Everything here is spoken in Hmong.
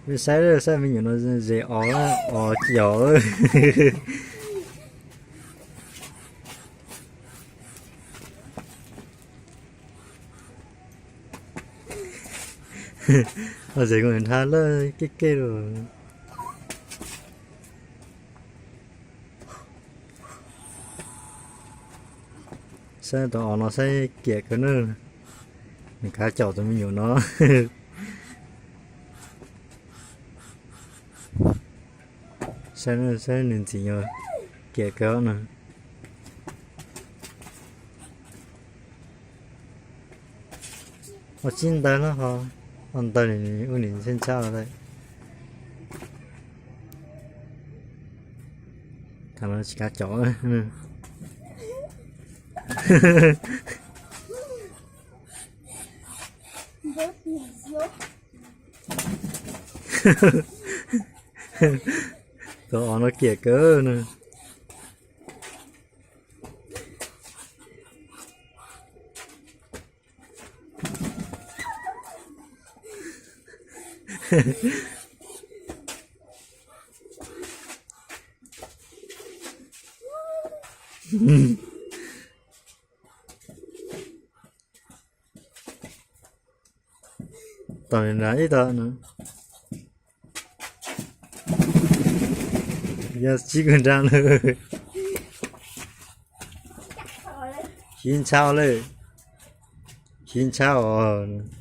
Peb saib, saib me nyuam no zem os, os ci os. Os zem kuj nrhav lawm kej kej lawm. Saib tus os no saib kiam kawg na. Nws kav caum tus me nyuam no. Saib, saib nws ntxim nyog kiam kawg na. Ua tsib ntawd los ho, ua ntawd ua nim ntshe ntshab lawm. Thaum no tsis kav caum. Tus os no kiam kawg na. Tom nrad ib tog no. Yog tsis kawg nrad lawm. Khiv ntshab lawm. Khiv ntshab os.